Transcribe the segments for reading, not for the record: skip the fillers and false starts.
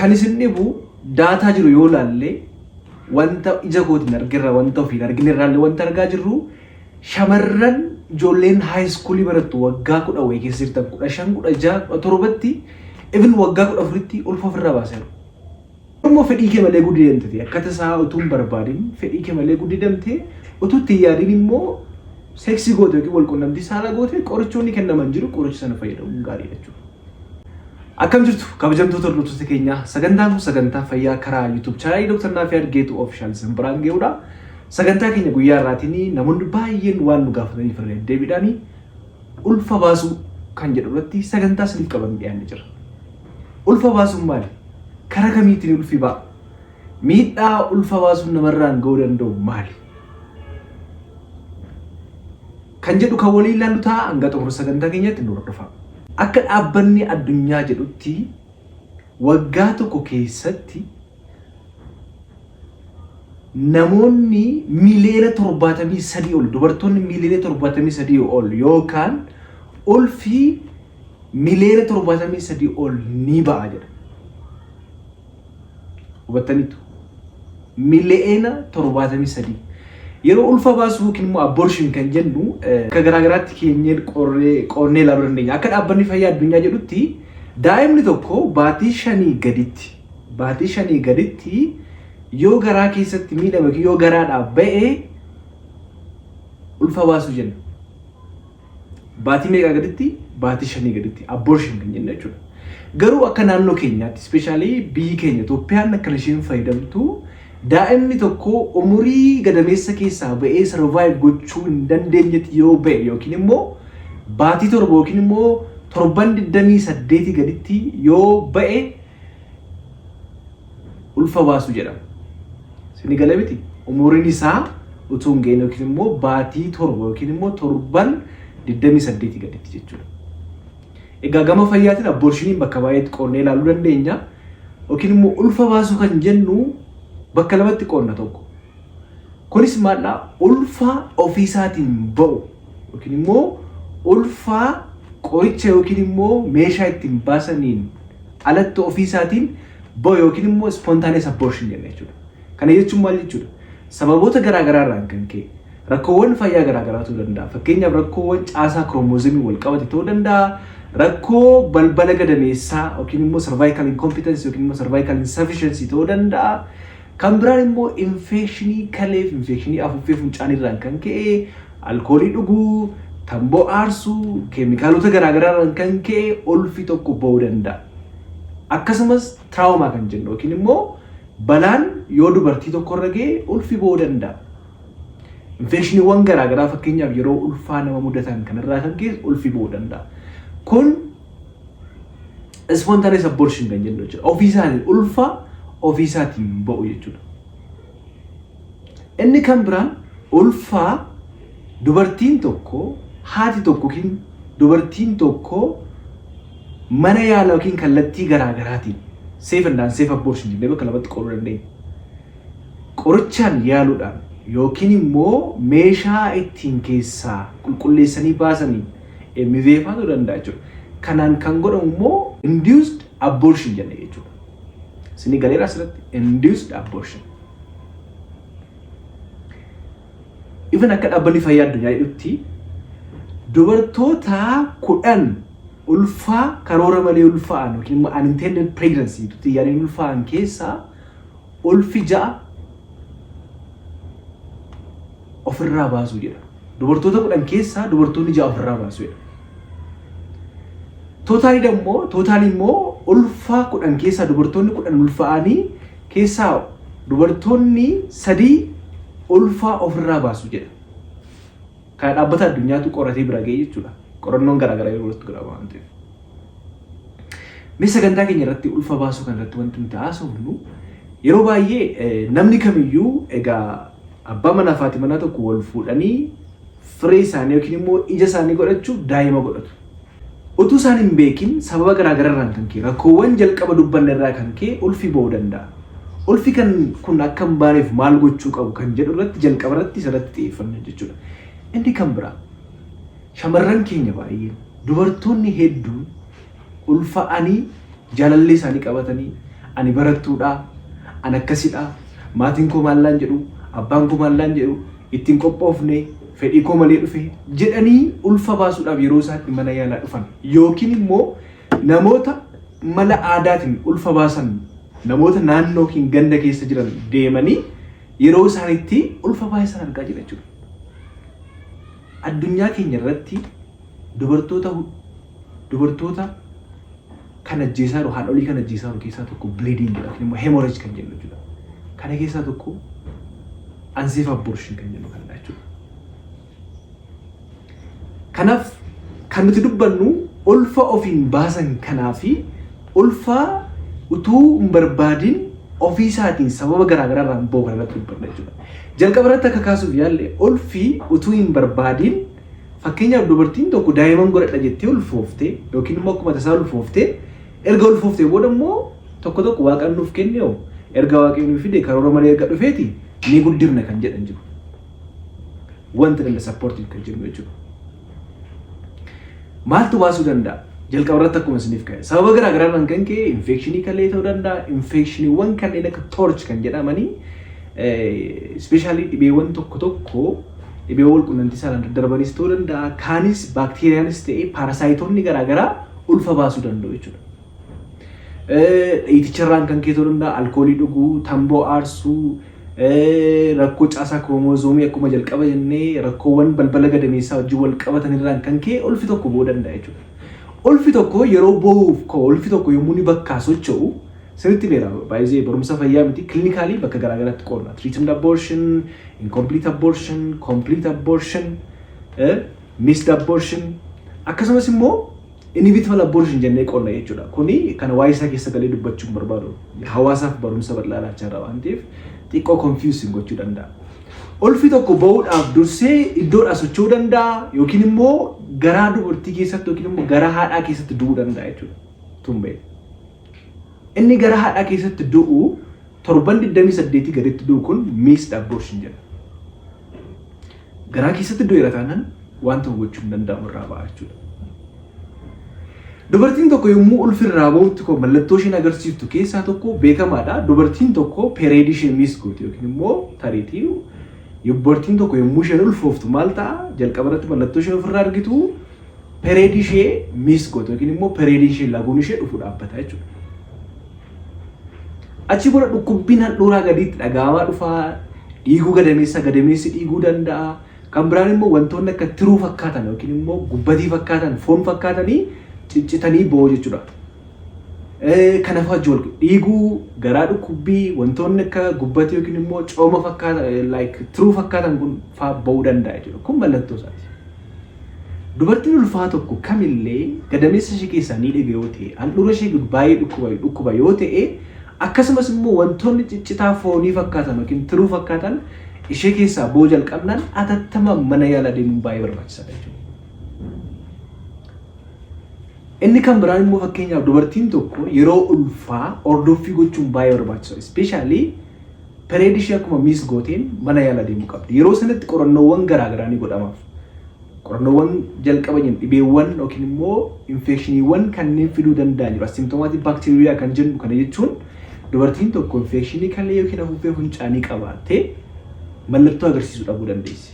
Kan isin dhibu daataa jiru yoo laalle, wanta ija kootiin argirra, wanta ofiin arginirraallee wanta argaa jirru, shamarran ijoolleen high schoolii barattu waggaa 10 wayii keessa jirtan, 15, 16, 17tti, even waggaa 14tti ulfa ofirraa baasaa jiru. Immoo fedhii kee malee gudeedamte, akka tasaa utuu hin barbaadin fedhii kee malee gudeedamte, utuu itti hin yaadin immoo seeksii goote yookiin wal quunnamtii saala goote, qorichoonni kennaman jiru, qoricha sana fayyadamuun gaariidha jechuudha. Akkam jirtu, kabajamtoota hordoftoota keenyaa? Sagantaan kun sagantaa fayyaa karaa YouTube channelii Dr. Naafiyaad Geetuu Official isin biraan ga'uudha. Sagantaa keenya guyyaa har'aatiin namoonni baay'een waan nu gaafataniif irra deddeebiidhaan ulfa baasuu kan jedhu irratti sagantaa isiniif qabannee dhiyaannee jira. Ulfa baasuun maali? Karaa kamiitiin ulfi ba'a? Miidhaa ulfa baasuun namarraan ga'uu danda'u maali? Kan jedhu kan waliin ilaallu ta'a. Hanga xumura sagantaa keenyaatti nu hordofaa. Akka dhaabbanni addunyaa jedhutti, waggaa tokko keessatti namoonni miiliyoona 73 ol, dubartoonni miiliyoona 73 ol yookaan ulfi miiliyoona 73 ol ni ba'a jedha. Hubattaniitu? Miiliyoona 73. Yeroo ulfa baasuu yookiin immoo abortion kan jennu akka garaagaraatti keenyeen qorree qoonnee ilaaluu dandeenya. Akka dhaabbanni fayyaa addunyaa jedhutti, daa'imni tokko baatii 5 gaditti yoo garaa keessatti miidhame yookiin yoo garaadhaa ba'e ulfa baasuu jenna. Baatii meeqaa gaditti? Baatii 5 gaditti abortion kan jennu jechuudha. Garuu akka naannoo keenyaatti, especially biyyi keenya Itoophiyaan akka isheen fayyadamtu, daa'imni tokko umurii gadameessa keessaa ba'ee survive gochuu hin dandeenyetti yoo ba'e yookiin immoo baatii 7 yookiin immoo torban 28 gaditti yoo ba'e ulfa baasuu jedhama. Isin galee miti? Umuriin isaa utuu hin ga'in yookiin immoo baatii 7 yookiin immoo torban 28 gaditti jechuudha. Egaa gama fayyaatiin abortioniin bakka baay'eetti qoonnee ilaaluu dandeenya. Yookiin immoo ulfa baasuu kan jennu bakka lamatti qoonna tokko. Kunis maaldhaa? Ulfa ofiisaatiin ba'u yookiin immoo ulfa qoricha yookiin immoo meeshaa ittiin baasaniin alatti ofiisaatiin ba'u yookiin immoo spontaneous abortion jenna jechuudha. Kana jechuun maal jechuudha? Sababoota garaa garaa irraan kan ka'e rakkoowwan fayyaa garaa garaa ta'uu danda'a. Fakkeenyaaf, rakkoowwan caasaa kiroomoozimii wal qabate ta'uu danda'a. Rakkoo balbala gadameessaa yookiin immoo cervical incompetence yookiin immoo cervical insufficiency ta'uu danda'a. Kan biraan immoo infekshinii kaleef infekshinii afuuffee fincaanii irraan kan ka'e, alkoolii dhuguu, tamboo aarsuu, keemikaalota garaa garaa irraan kan ka'e ulfi tokko ba'uu danda'a. Akkasumas trauma kan jennu yookiin immoo balaan yoo dubartii tokko irra ga'e ulfi ba'uu danda'a. Infekshiniiwwan garaa garaa, fakkeenyaaf yeroo ulfaa nama mudatan kanarraa kan ka'e ulfi ba'uu danda'a. Kun spontaneous abortion kan jennu jechuudha. Ofiisaatiin ulfa ofiisaatiin ba'u jechuudha. Inni kan biraan ulfaa dubartiin tokko, haati tokko yookiin dubartiin tokko mana yaala yookiin kallattii garaa garaatiin, safe and unsafe abortion jennee bakka lamatti qooduu dandeenya. Qorichaan yaaluudhaan yookiin immoo meeshaa ittiin keessaa qulqulleessanii baasanii MVF ta'uu danda'a jechuudha. Kanaan kan godhamu immoo induced abortion jenna jechuudha. Isinii galeera asirratti induced abortion. Even akka dhaabbanni fayyaa addunyaa jedhutti, dubartoota 10 ulfaa karoora malee ulfaa'an yookiin immoo unintended pregnancy tutti yaaliin ulfaa'an keessaa ulfi ja'a ofirraa baasuu jedha. Dubartoota 10 keessaa dubartoonni ja'a ofirraa baasuu jedha. Totalii immoo ulfaa 10 keessaa dubartoonni 10 ulfaa'anii keessaa dubartoonni sadii ulfaa ofirraa baasu jedha. Kana dhaabbata addunyaatu qoratee bira ga'e jechuudha. Qorannoon garaagaraa yeroo irratti godhama waan ta'eef. Mee sagantaa keenya irratti ulfa baasuu kan irratti wanti nuti haasofnu, yeroo baay'ee namni kamiyyuu, egaa abbaa manaa fi haati manaa tokko wal fuudhanii firee isaanii yookiin immoo ija isaanii godhachuuf daa'ima godhatu. Utuu isaan hin beekin sababa garaagaraa irraan kan ka'e, rakkoowwan jalqaba dubbanne irraa kan ka'e ulfi ba'uu danda'a. Ulfi kan kun akka hin baaneef maal gochuu qabu kan jedhu irratti jalqaba irratti isarratti xiyyeeffanna jechuudha. Inni kan biraa, shamarran keenya baay'een, dubartoonni hedduun ulfa'anii jaalallee isaanii qabatanii Ani barattuudha, ani akkasidha, maatiin koo maallaan jedhu, abbaan koo maallaan jedhu, ittiin qophoofne, fedhii koo malee dhufe jedhanii ulfa baasuudhaaf yeroo isaatti mana yaalaa dhufan yookiin immoo namoota mala aadaatiin ulfa baasan, namoota naannoo yookiin ganda keessa jiran deemanii yeroo isaanitti ulfa baasan argaa jira jechuudha. Addunyaa keenya irratti dubartoota kan ajjeesaa jiru, haadholii kan ajjeesaa jiru keessaa tokko bleeding yookiin immoo hemorrhage kan jennu jechuudha. Kana keessaa tokko unsafe abortion kan jennu kanadha jechuudha. Kanaaf kan nuti dubbannu ulfa ofiin baasan kanaa fi ulfa utuu hin barbaadin ofii isaatiin sababa garaa garaa irraan bahu kana irratti dubbanna jechuudha. Jalqaba irratti akka kaasuuf yaalle, ulfi utuu hin barbaadin, fakkeenyaaf, dubartiin tokko daa'imman godhadha jettee ulfooftee yookiin immoo akkuma tasaa ulfooftee, erga ulfooftee booda immoo tokko tokko "Waaqaan nuuf kenne hoo, erga Waaqayyo nuuf fide, karoora malee erga dhufeeti ni guddifna" kan jedhan jiru. Wanti danda supportive kan jennu jechuudha. Maaltu baasuu danda'a? Jalqaba irratti akkuma isiniif ka'e, sababa garaa garaarraan kan ka'e infekshinii kalee ta'uu danda'a. Infekshiniiwwan kanneen akka TORCH kan jedhamanii, especially dhibeewwan tokko tokko, dhibeewwan walqunnamtii saalaan daddarbanis ta'uu danda'a. Kaanis baakteeriyaanis ta'e paarasaayitoonni garaa garaa ulfa baasuu danda'u jechuudha. Dhiiticharraan kan ka'e ta'uu danda'a. Alkoolii dhuguu, tamboo aarsuu, rakkoo caasaa kiroomozoomii akkuma jalqaba jennee, rakkoowwan balbala gadameessaa wajjin wal qabatan irraan kan ka'e ulfi tokko bu'uu danda'a jechuudha. Ulfi tokko yeroo bo'uuf ka'u, ulfi tokko yommuu inni bakkaa socho'u sirriitti beera. Baay'ee barumsa fayyaa miti, clinically bakka garaa garaatti qoodna. Threatened abortion, incomplete abortion, complete abortion, missed abortion, akkasumas immoo inevitable abortion jennee qoodna jechuudha. Kuni kana waa'ee isaa keessa galee dubbachuu hin barbaadu. Hawaasaaf barumsa bal'aa laachaa irra waan ta'eef xiqqoo confusing gochuu danda'a. Ulfi tokko ba'uudhaaf dursee iddoodhaa socho'uu danda'a yookiin immoo garaa dubartii keessatti yookiin immoo garaa haadhaa keessatti du'uu danda'a jechuudha. Tumbee. Inni garaa haadhaa keessatti du'u, torban 28 gaditti du'u kun missed abortion jedha. Garaa keessatti du'eera taanaan waan tokko gochuu hin danda'amu, irraa ba'a jechuudha. Dubartiin tokko yommuu ulfi irraa ba'utti koo mallattoo isheen agarsiiftu keessaa tokko beekamaadha. Dubartiin tokko period ishee miss gooti yookiin immoo tariitii dubartiin tokko yommuu isheen ulfooftu maal ta'a? Jalqaba irratti mallattoo isheen ofirraa argitu period ishee miss gooti yookiin immoo period ishee, laguun ishee dhufu dhaabbata jechuudha. Achi booda dhukkubbiin handhuuraa gadiitti dhaga'amaa dhufaa, dhiiguu gadameessa, gadameessi dhiiguu danda'a. Kan biraan immoo wantoonni akka tiruu fakkaatan yookiin immoo gubbatii fakkaatan, foon fakkaatanii ciccitanii ba'u jechuudha. Kana fa'aa wajjin dhiiguu, garaa dhukkubbii, wantoonni akka gubbatii yookiin immoo cooma fakkaatan, like tiruu fakkaatan kun fa'aa ba'uu danda'a jechuudha. Kun mallattoo isaati. Dubartiin ulfaa tokko kamillee gadameessa ishee keessaa ni dhiiga yoo ta'e, handhuura ishee baay'ee dhukkuba yoo ta'e, akkasumas immoo wantoonni ciccitaa foonii fakkaatan yookiin tiruu fakkaatan ishee keessaa ba'uu jalqabnaan atattama mana yaalaa deemuun baay'ee barbaachisaadha jechuudha. Inni kan biraan immoo, fakkeenyaaf, dubartiin tokko yeroo ulfaa hordoffii gochuun baay'ee barbaachisaadha. Especially period ishee akkuma miss gooteen mana yaalaa deemuu qabdi. Yeroo sanatti qorannoowwan garaagaraa ni godhamaaf. Qorannoowwan jalqaba jiran dhibeewwan yookiin immoo infekshiniiwwan kanneen fiduu danda'an jiru. Asymptomatic bacteriuria kan jennu kana jechuun dubartiin tokko infekshinii kalee yookiin afuuffee fincaanii qabaattee mallattoo agarsiisuu dhabuu dandeessi.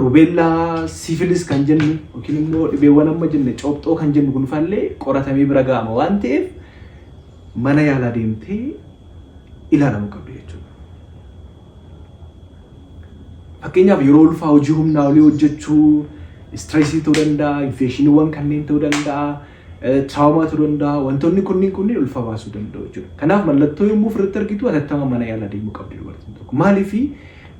Rubella, syphilis kan jennu yookiin immoo dhibeewwan amma jenne, coophxoo kan jennu kun faallee qoratamee bira ga'ama waan ta'eef mana yaalaa deemtee ilaalamuu qabdi jechuudha. Fakkeenyaaf, yeroo ulfaa hojii humnaa olii hojjechuu, stress ta'uu danda'a, infekshiniiwwan kanneen ta'uu danda'a, trauma ta'uu danda'a. Wantoonni kunniin kunniin ulfa baasuu danda'u jechuudha. Kanaaf mallattoo yommuu ofirratti argitu atattama mana yaalaa deemuu qabdi dubartiin tokko. Maaliif?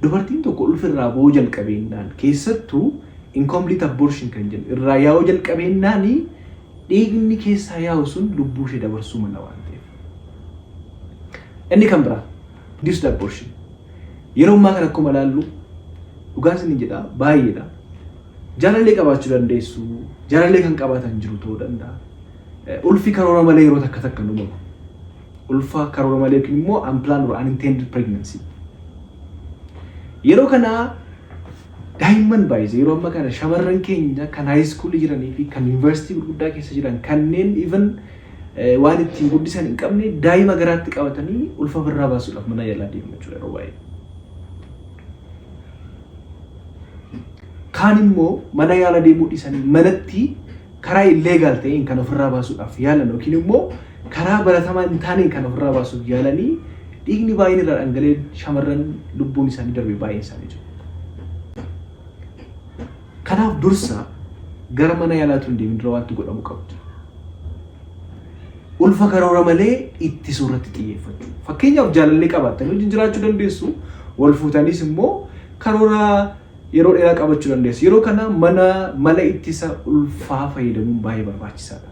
Dubartiin tokko ulfi irraa ba'uu jalqabeennaan, keessattuu incomplete abortion kan jennu irraa yaa'uu jalqabeennaan, dhiigni keessaa yaa'u sun lubbuu ishee dabarsuu mala waan ta'eef. Inni kan biraa induced abortion. Yeroo ammaa kana akkuma ilaallu, dhugaan isin jedha, baay'eedha. Jaalallee qabaachuu dandeessu, jaalallee kan qabaatan jiru ta'uu danda'a. Ulfi karoora malee yeroo takka takka nu uumamu. Ulfa karoora malee yookiin immoo unplanned or unintended pregnancy. Yeroo kana daa'imman baay'ee, yeroo ammaa kana shamarran keenya kan high school jiranii fi kan yuunivarsiitii gurguddaa keessa jiran, kanneen even waan ittiin guddisan hin qabne daa'ima garaatti qabatanii ulfa ofirraa baasuudhaaf mana yaalaa deemu jechuudha yeroo baay'ee. Kaan immoo mana yaala deemuu dhiisanii manatti karaa illegal ta'een kan ofirraa baasuudhaaf yaalan yookiin immoo karaa baratamaa hin taaneen kan ofirraa baasuuf yaalanii dhiigni baay'een irraa dhangala'ee shamarran lubbuun isaanii darbe baay'een isaanii jiru. Kanaaf dursa gara mana yaalaatu hin deemin dura wanti godhamu qabdu. Ulfa karoora malee ittisuu irratti xiyyeeffachuu. Fakkeenyaaf jaalallee qabaattanii wajjin jiraachuu dandeessu. Wal fuutaniis immoo karoora yeroo dheeraa qabachuu dandeessu. Yeroo kana mana mala ittisa ulfaa fayyadamuun baay'ee barbaachisaadha.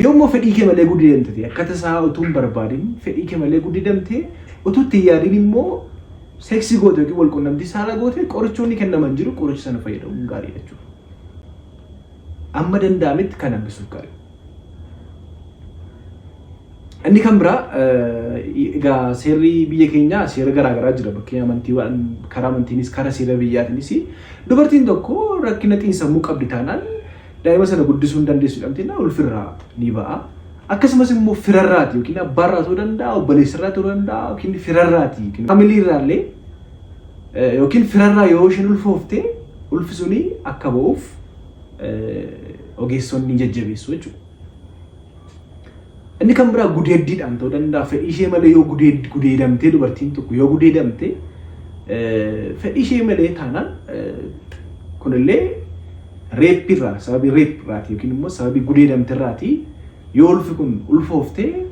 Yoo immoo fedhii kee malee gudeedamte ta'e akka tasaa utuu hin barbaadin fedhii kee malee gudeedamte utuu itti hin yaadin immoo seeksii goote yookiin wal quunnamtii saalaa goote qorichoonni kennaman jiru, qoricha sana fayyadamuun gaariidha jechuudha. Amma danda'ametti kan hambisuuf gaarii. Inni kan biraa, egaa seerri biyya keenyaa seera garaa garaa jira. Bakkee amantiiwwan karaa amantiinis karaa seera biyyaatiinis dubartiin tokko rakkina xiinsammuu qabdi taanaan daa'ima sana guddisuu hin dandeessu jedhamtee ulfirraa ni ba'a. Akkasumas immoo firarraati yookiin abbaarraa ta'uu danda'a, obboleessarraa ta'uu danda'a yookiin firarraati yookiin faamiliirraa illee yookiin firarraa yoo isheen ulfoofte ulfi suni akka ba'uuf ogeessonni jajjabeessu jechuudha. Inni kan biraa gudeeddiidhaan ta'uu danda'a. Fedhii ishee malee yoo gudeedamtee, dubartiin tokko yoo gudeedamte fedhii ishee malee taanaan, kunillee rape irraa, sababii rape irraati yookiin immoo sababii gudeedamte irraati yoo ulfi kun ulfooftee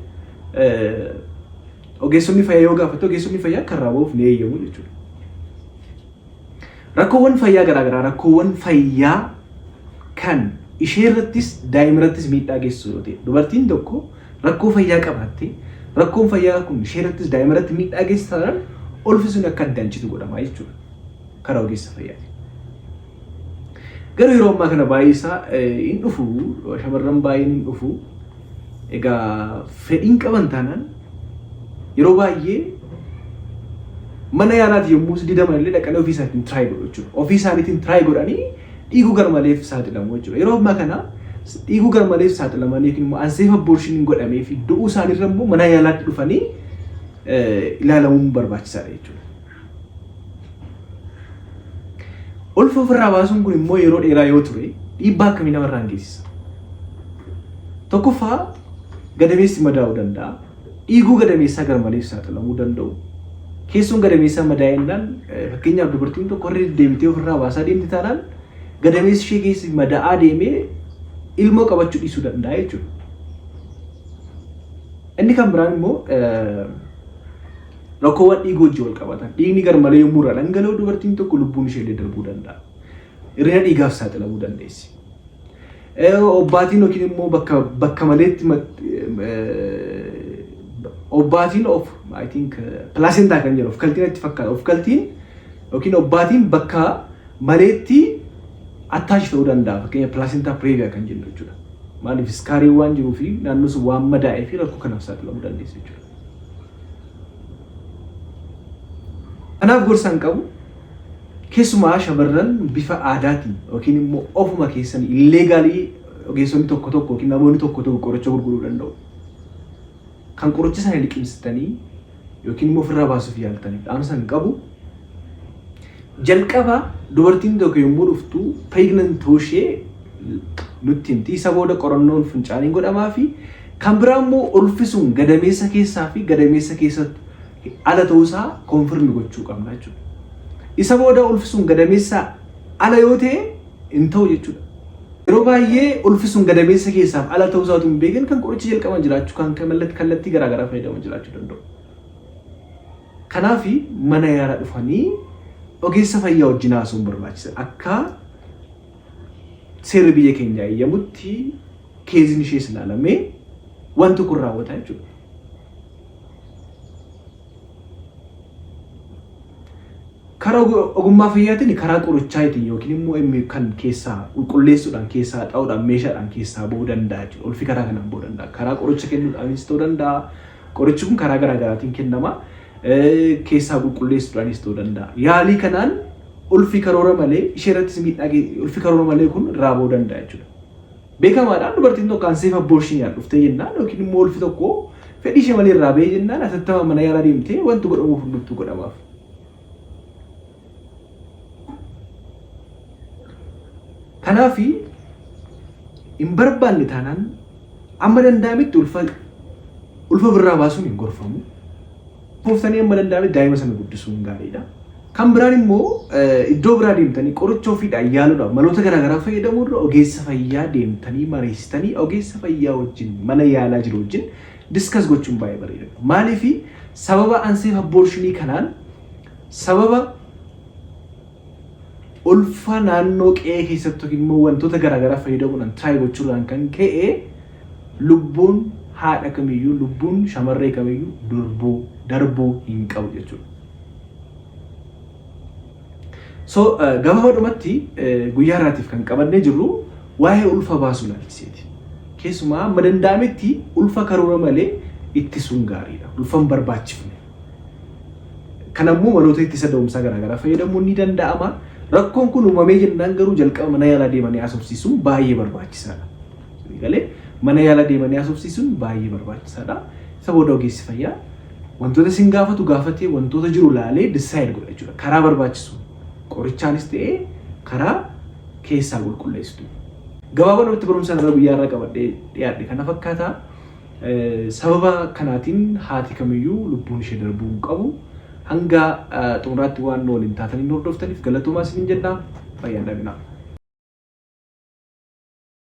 ogeessonni fayyaa yoo gaafate ogeessonni fayyaa akka irraa ba'uuf ni eeyyamu jechuudha. Rakkoowwan fayyaa garaagaraa, rakkoowwan fayyaa kan ishee irrattis daa'ima irrattis miidhaa geessisu yoo ta'e, dubartiin tokko rakkoo fayyaa qabaatte, rakkoon fayyaa kun ishee irrattis daa'ima irratti miidhaa geessisu taanaan ulfi sun akka addaan citu godhama jechuudha karaa ogeessa fayyaatiin. Garuu yeroo ammaa kana baay'ee isaa hin dhufu, shamarran baay'een hin dhufu. Egaa fedhiin qaban taanaan yeroo baay'ee mana yaalaati yommuu didaman illee dhaqanii ofii isaatiin try godhu jechuudha. Ofii isaaniitiin try godhanii dhiiguu garmaleef saaxilamu jechuudha. Yeroo ammaa kana dhiiguu garmaleef saaxilamanii yookiin immoo unsafe abortion godhamee fi du'uu isaaniirra immoo mana yaalaatti dhufanii ilaalamuun barbaachisaadha jechuudha. Ulfa ofirraa baasuun kun immoo yeroo dheeraa yoo ture dhiibbaa akkamii namarraan geessisa? Tokkoffaa, gadameessi madaa'uu danda'a. Dhiiguu gadameessaa garmaleef saaxilamuu danda'u. Keessoon gadameessaa madaa'ennaan, fakkeenyaaf dubartiin tokko irra deddeebitee ofirraa baasaa deemti taanaan, gadameessi ishee keessi madaa'aa deemee ilmoo qabachuu dhiisuu danda'a jechuudha. Inni kan biraan immoo rakkoowwan dhiiguu wajjin wal qabatan. Dhiigni garmalee yommuu irraa dhangala'u dubartiin tokko lubbuun ishee illee darbuu danda'a. Hir'ina dhiigaaf saaxilamuu dandeessi. Obbaatiin yookiin immoo bakka maleetti obbaatiin of, I think, placenta kan jedhu of kaltiin itti fakkaata. Of kaltiin yookiin obbaatiin bakka maleetti attach ta'uu danda'a. Fakkeenya placenta previa kan jennu jechuudha. Maaliif scar waan jiruu fi naannoo sun waan madaa'ee fi rakkoo kanaaf saaxilamuu dandeessa jechuudha. Kanaaf gorsa hin qabu. Keessumaa shamarran bifa aadaatiin yookiin immoo ofuma keessan illegal ogeessonni tokko tokko yookiin namoonni tokko tokko qoricha gurguruu danda'u. Kan qoricha sana liqimsitanii yookiin immoo ofirraa baasuuf yaaltaniif dhaamsa hin qabu. Jalqaba dubartiin tokko yommuu dhuftu pregnant ta'uu ishee nutti himti. Isa booda qorannoon fincaaniin godhamaa fi kan biraa immoo ulfi sun gadameessa keessaa fi gadameessa keessatti ala ta'uusaa confirm gochuu qabna jechuudha. Isa booda ulfi sun gadameessa ala yoo ta'e hin ta'u jechuudha. Yeroo baay'ee ulfi sun gadameessa keessaaf ala ta'uusaatu hin beekin kan qoricha jalqaban jiraachuu, kan kallattii garaagaraa fayyadaman jiraachuu danda'u. Kanaaf mana yaalaa dhufanii ogeessa fayyaa wajjin haasa'uun barbaachisa. Akka seerri biyya keenyaa eeyyamutti caseiin ishees ilaalamee wanti kun raawwata jechuudha. Karaa ogummaa fayyaatiin karaa qorichaatiin yookiin immoo inni kan keessaa qulqulleessuudhaan, keessaa xaa'uudhaan, meeshaadhaan keessaa ba'uu danda'a jechuudha. Ulfi karaa kanaan ba'uu danda'a. Karaa qoricha kennuudhaanis ta'uu danda'a. Qorichi kun karaa garaa garaatiin kennama. Keessaa qulqulleessuudhaanis ta'uu danda'a. Yaalii kanaan ulfi karoora malee ishee irrattis miidhaa ulfi karoora malee kun irraa ba'uu danda'a jechuudha. Beekamaadhaan dubartiin tokko unsafe abortioniidhaan dhuftee jennaan yookiin immoo ulfi tokko fedhii ishee malee irraa ba'ee jennaan atattama mana yaalaa deemtee wanti godhamuuf hundumtuu godhamaaf. Kanaaf hin barbaanne taanaan amma danda'ametti ulfa ulfa ofirraa baasuun hin gorfamu. Fooftanii amma danda'ametti daa'ima sana guddisuun gaariidha. Kan biraan immoo iddoo biraa deemtanii qoricha ofiidhaan yaaluudhaaf maloota garaagaraa fayyadamuu irra ogeessa fayyaa deemtanii mariisitanii ogeessa fayyaa wajjin mana yaalaa jiru wajjin discuss gochuun baay'ee bareedaadha. Maaliif? Sababa unsafe abortionii kanaan, sababa ulfa naannoo qe'ee keessatti yookiin immoo wantoota garaagaraa fayyadamuudhaan try gochuudhaan kan ka'e lubbuun haadha kamiyyuu, lubbuun shamarree kamiyyuu durbuu darbuu hin qabu jechuudha. So gabaabadhumatti guyyaa har'aatiif kan qabannee jirru waa'ee ulfa baasuu ilaalchiseeti. Keessumaa amma danda'ametti ulfa karoora malee ittisuun gaariidha. Ulfa hin barbaachifne. Kanammoo maloota ittisa da'umsaa garaagaraa fayyadamuun ni danda'ama. Rakkoon kun uumamee jennaan garuu jalqaba mana yaalaa deemanii haasofsiisuun baay'ee barbaachisaadha. Galee mana yaalaa deemanii haasofsiisuun baay'ee barbaachisaadha. Isa booda ogeessi fayyaa wantoota isin gaafatu gaafatee, wantoota jiru laalee decide godha jechuudha. Karaa barbaachisu qorichaanis ta'ee karaa keessaa qulqulleessitu. Gabaabumatti barumsa irra guyyaa irra qabadhee dhiyaadhe kana fakkaata. Sababa kanaatiin haati kamiyyuu lubbuun ishee darbuu hin qabu. Hanga xumuraatti waan nu waliin taatanii nu hordoftaniif galatoomaa isiniin jenna. Fayyaan dhabinaa.